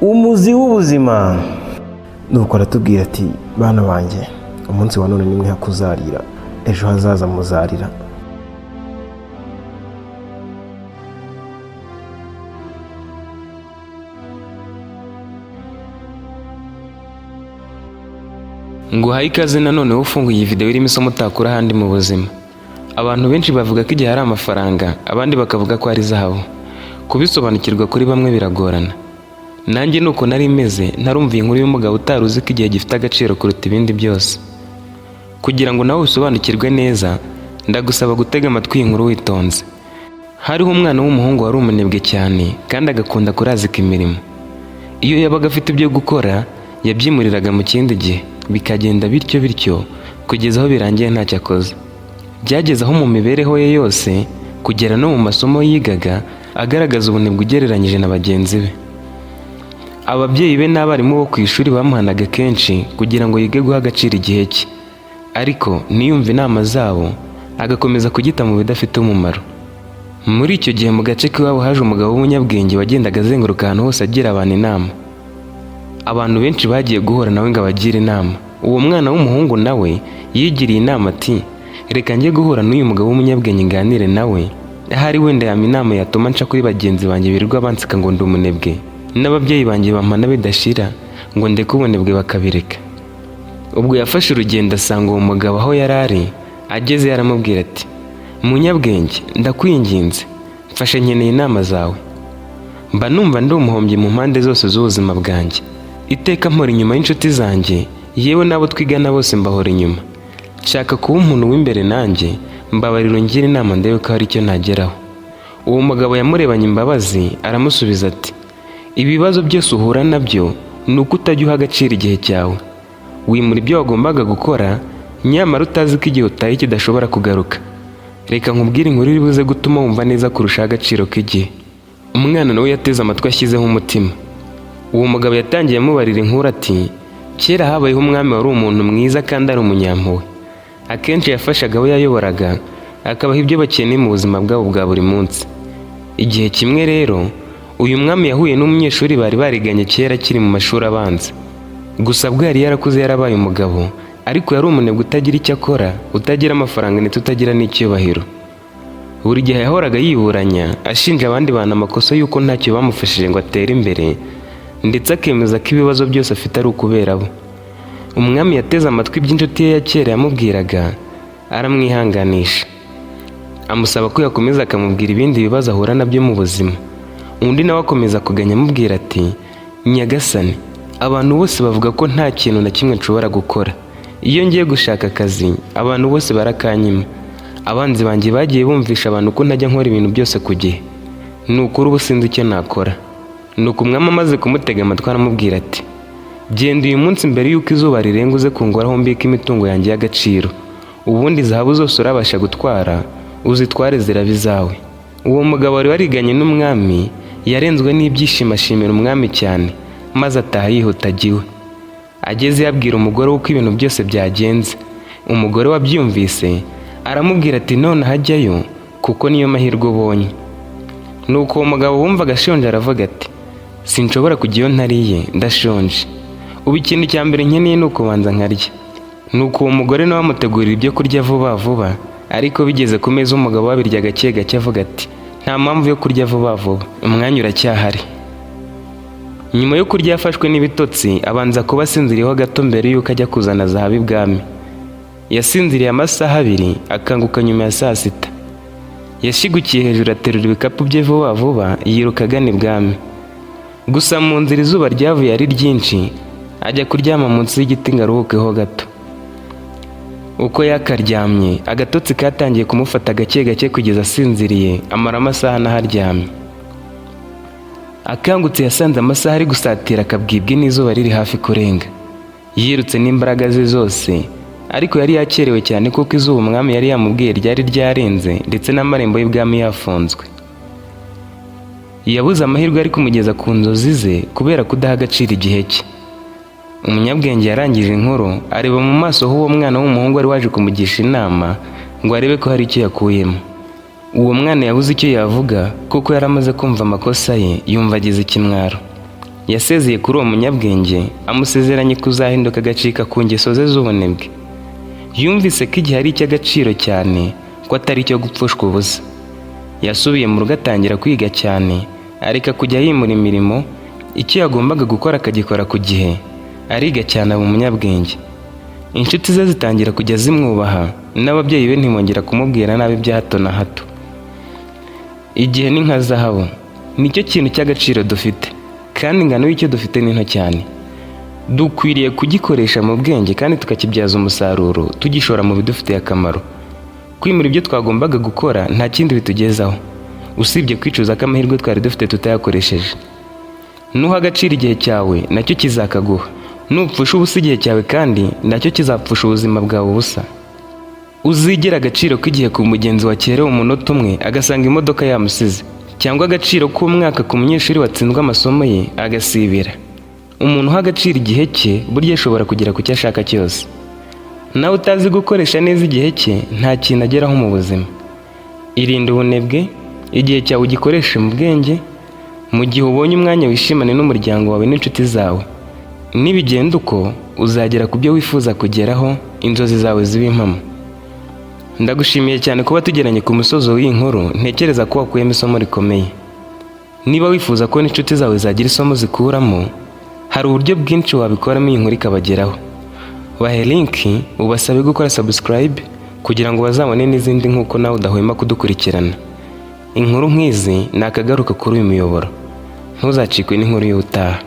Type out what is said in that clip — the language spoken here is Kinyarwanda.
Umuzi w'ubuzima. Nuko aratubwira ati: "Bana banjye, umunsi wa none nimwe hakuzarira, ejo hazaza muzarira." Nguhaye ikaze nanone wowe ufunguye iyi video irimo isomo utakura ahandi mu buzima. Abantu benshi bavuga ko igihe ari amafaranga, abandi bakavuga ko ari zahabu. Kubisobanukirwa kuri bamwe biragorana. Nanjye nuko nari meze ntarumva iyi nkuru y'umugabo utari uzi ko igihe gifite agaciro kuruta ibindi byose. Kugira ngo nawe usobanukirwe neza, ndagusaba gutega amatwi iyi nkuru witonze. Hariho umwana w'umuhungu wari umunebwe cyane kandi agakunda kurazika imirimo. Iyo yabaga afite ibyo gukora, yabyimuriraga mu kindi gihe, bikagenda bityo bityo kugeza aho birangiye ntacyo akoze. Byageze aho mu mibereho ye yose, kugera no mu masomo yigaga, agaragaza ubunebwe ugereranyije na bagenzi be. Ababyeyi be n'abarimu bo ku ishuri bamuhanaga kenshi kugira ngo yige guha agaciro igihe cye, ariko ntiyumve inama zabo, agakomeza kugita mu bidafite umumaro. Muri icyo gihe mu gace k'iwabo haje umugabo w'umunyabwenge wagendaga azenguruka ahantu hose agira abantu inama. Abantu benshi bagiye guhura nawe ngo abagire inama. Uwo mwana w'umuhungu nawe yigiriye inama ati: "Reka njye guhura n'uyu mugabo w'umunyabwenge nganire nawe, ahari wenda yampa inama yatuma nca kuri bagenzi banjye birirwa banseka ngo ndi umunebwe, n'ababyeyi banjye bampana bidashira ngo ndeke ubunebwe bakabireka." Ubwo yafashe urugendo asanga uwo mugabo aho yari ari, ageze aramubwira ati: "Munyabwenge, ndakwinginze, mfashe, nkeneye inama zawe. Mba numva ndi umuhombyi mu mpande zose z'ubuzima bwanjye. Iteka mpora inyuma y'inshuti zanjye, yewe n'abo twigana bose mbahora inyuma. Nshaka kuba umuntu w'imbere nanjye, mbabarira ungire inama ndebe ko hari icyo nageraho." Uwo mugabo yamurebanye imbabazi aramusubiza ati: "Ibibazo byose uhura nabyo ni uko utajya uha agaciro igihe cyawe. Wimura ibyo wagombaga gukora, nyamara utazi ko igihe utaye kidashobora kugaruka. Reka nkubwire inkuru iri buze gutuma wumva neza kurushaho agaciro k'igihe." Umwana nawe yateze amatwi ashyizeho umutima. Uwo mugabo yatangiye amubarira inkuru ati: "Kera habayeho umwami wari umuntu mwiza kandi ari umunyampuhwe. Akenshi yafashaga abo yayoboraga, akabaha ibyo bakeneye mu buzima bwabo bwa buri munsi. Igihe kimwe rero, uyu mwami yahuye n'umunyeshuri bari bariganye kera akiri mu mashuri abanza. Gusa bwo yari yarakuze yarabaye umugabo, ariko yari umunebwe utagira icyo akora, utagira amafaranga ndetse utagira n'icyubahiro. Buri gihe yahoraga yiburanya, ashinja abandi bantu amakosa y'uko ntacyo bamufashije ngo atere imbere, ndetse akemeza ko ibibazo byose afite ari ukubera bo. Umwami yateze amatwi iby'inshuti ye ya kera yamubwiraga, aramwihanganisha, amusaba ko yakomeza akamubwira ibindi bibazo ahura nabyo mu buzima. Undi nawe akomeza kuganya amubwira ati: 'Nyagasani, abantu bose bavuga ko nta kintu na kimwe nshobora gukora. Iyo ngiye gushaka akazi, abantu bose barakanyima. Abanzi banjye bagiye bumvisha abantu ko ntajya nkora ibintu byose ku gihe. Ni ukuri ubu sinzi icyo nakora." Nuko umwami amaze kumutega amatwi aramubwira ati: 'Genda uyu munsi mbere y'uko izuba rirenga uze kungora aho mbika imitungo yanjye y'agaciro. Ubundi zahabu zose urabasha gutwara, uzitware ziraba izawe." Uwo mugabo wari wariganye n'umwami yarenzwe n'ibyishimo, ashimira umwami cyane, maze ataha yihuta ajya iwe. Ageze yabwira umugore we uko ibintu byose byagenze. Umugore wabyumvise aramubwira ati: 'None hajyayo kuko niyo mahirwe ubonye." Nuko uwo mugabo wumvaga ashonje aravuga ati: 'Sinshobora kujya iyo ntariye, ndashonje. Ubu ikintu cya mbere nkeneye ni ukubanza nkarya." Nuko uwo mugore nawe amutegurira ibyo kurya vuba vuba, ariko bigeze ku meza umugabo wabirya gake gake, avuga ati: 'Nta mpamvu yo kurya vuba vuba, umwanya uracyahari." Nyuma yo kurya yafashwe n'ibitotsi, abanza kuba asinziriyeho gato mbere y'uko ajya kuzana zahabu ibwami. Yasinziriye amasaha 2, akanguka nyuma ya saa sita. Yashigukiye hejuru, aterura ibikapu bye vuba vuba, yiruka agana ibwami. Gusa mu nzira izuba ryavuye ari ryinshi, ajya kuryama munsi y'igiti ngo aruhukeho gato. Uko yakaryamye, agatotsi katangiye kumufata gake gake kugeza asinziriye, amara amasaha anaharyamye. Akangutse yasanze amasaha ari gusatira akabwibwe n'izuba riri hafi kurenga. Yirutse n'imbaraga ze zose, ariko yari yakerewe cyane kuko izuba umwami yari yamubwiye ryari ryarenze, ndetse n'amarembo y'ibwami yafunzwe. Yabuze amahirwe ari kumugeza ku nzozi ze kubera kudaha agaciro igihe cye. Umunyabwenge yarangije inkuru, areba mu maso h'uwo mwana w'umuhungu wari waje kumugisha inama ngo arebe ko hari icyo yakuyemo. Uwo mwana yabuze icyo yavuga kuko yari amaze kumva amakosa ye, yumva agize ikimwaro. Yasezeye kuri uwo munyabwenge, amusezeranye kuzahinduka agacika ku ngeso ze z'ubunebwe. Yumvise ko igihe ari icy'agaciro cyane, ko atari icyo gupfushwa ubusa. Yasubiye mu rugo atangira kwiga cyane, areka kujya yimura imirimo, icyo yagombaga gukora akagikora ku gihe. Ariga cyane, aba umunyabwenge. Inshuti ze zitangira kujya zimwubaha, n'ababyeyi be ntibongera kumubwira nabi bya hato na hato. Igihe ni nka zahabu, nicyo kintu cy'agaciro dufite, kandi ingano y'icyo dufite ni nto cyane. Dukwiriye kugikoresha mu bwenge kandi tukakibyaza umusaruro, tugishora mu bidufitiye akamaro. Kwimura ibyo twagombaga gukora nta kindi bitugezaho usibye kwicuza ko amahirwe twari dufite tutayakoresheje. Nuha agaciro igihe cyawe, nacyo kizakaguha. Nupfusha ubusa igihe cyawe kandi, nacyo kizapfusha ubuzima bwawe ubusa. Uzigera agaciro k'igihe ku mugenzi wakerewe umunota umwe agasanga imodoka yamusize, cyangwa agaciro k'umwaka ku munyeshuri watsinzwe amasomo ye agasibira. Umuntu uha agaciro igihe cye burya ashobora kugera ku cyo ashaka cyose. Nawe utazi gukoresha neza igihe cye, nta kintu ageraho mu buzima. Irinde ubunebwe, igihe cyawe ugikoreshe mu bwenge. Mu gihe ubonye umwanya, wishimane n'umuryango wawe n'inshuti zawe. Nibigenda uko, uzagera ku byo wifuza kugeraho, inzozi zawe zibe impamo. Ndagushimiye cyane kuba tugeranye ku musozo w'iyi nkuru. Ntekereza ko wakuyemo isomo rikomeye. Niba wifuza ko n'inshuti zawe zagira isomo zikuramo, hari uburyo bwinshi wabikoramo iyi nkuru ikabageraho. Bahe link, ubasabe gukora subscribe kugira ngo bazabone n'izindi, nk'uko nawe udahwema kudukurikirana. Inkuru nk'izi ni akagaruka kuri uyu muyoboro. Ntuzacikwe n'inkuru y'ubutaha.